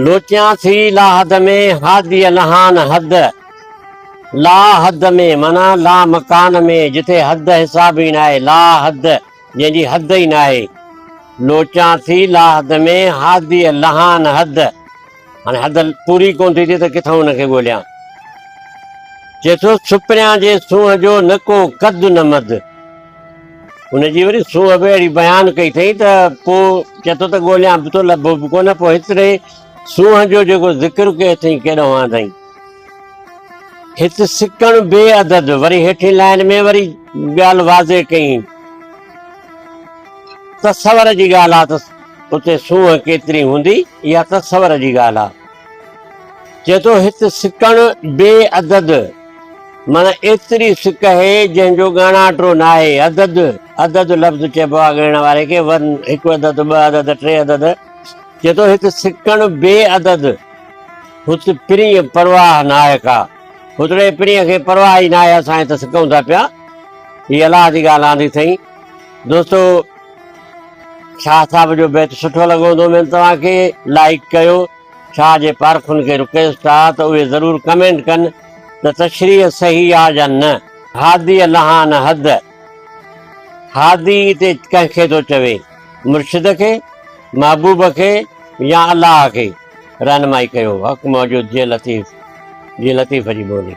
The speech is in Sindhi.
لوچيان ٿي لا حد ۾، هاديء لهان حد. لا حد ۾، معنيٰ لا مڪان ۾، جتي حد حساب ئي ناهي، لا حد، جنهن جي حد ئي ناهي. لوچيان ٿي لا حد ۾، هاديء لهان حد. هاڻي حد پوري ڪونه ٿي ٿئي ته ڪٿان ان کي ڳوليان. چئي ٿو، سپريان جي سونهن جو نه ڪو قد نه مد. ان جي وري سونهن به اهڙي بيان ڪئي اٿئي ته پوء چئي ٿو ته ڳوليان به ٿو لڀو به ڪونه پوء هتڙي سونهن جو جيڪو ذڪر ڪيو اٿئي ڪيڏانهن آندائين. هت سڪڻ بي عدد وري هيٺين لائين ۾ وري ڳالهه واضح ڪئي تصور جي ڳالهه آ ته اتي سونهن ڪيتري هوندي اها تصور جي ڳالهه آ. چئي ٿو هت سڪڻ بي عدد معنيٰ ايتري سڪ اهي جنهن جو ڳاڻاٽو ناهي. عدد، عدد لفظ چئبو آهي ڳڻڻ واري کي، ون، هڪ عدد، ٻه عدد، ٽي عدد. چئي ٿو هت سڪڻ بي عدد، هت پرينء پرواهه ناهي ڪا. هتڙي پرينء کي پرواهه ئي ناهي اسان هت سڪون ٿا پيا. هي الله جي ڳالهه آندي اٿئي. دوستو شاهه صاحب جو بيت سٺو لڳو هوندو اميد توهان کي لائيڪ ڪيو. شاهه جي پارکن کي رڪويسٽ آ ته اهي ضرور ڪمينٽ ڪن ته تشريح صحيح آ يا نه. هاديء لهان حد، هادي اتي ڪنهن کي ٿو چوي؟ مرشد کي، محبوب کي يا الله کي؟ رهنمائي ڪيو. حق موجود جي لطيف جي لطيف جي ٻولي.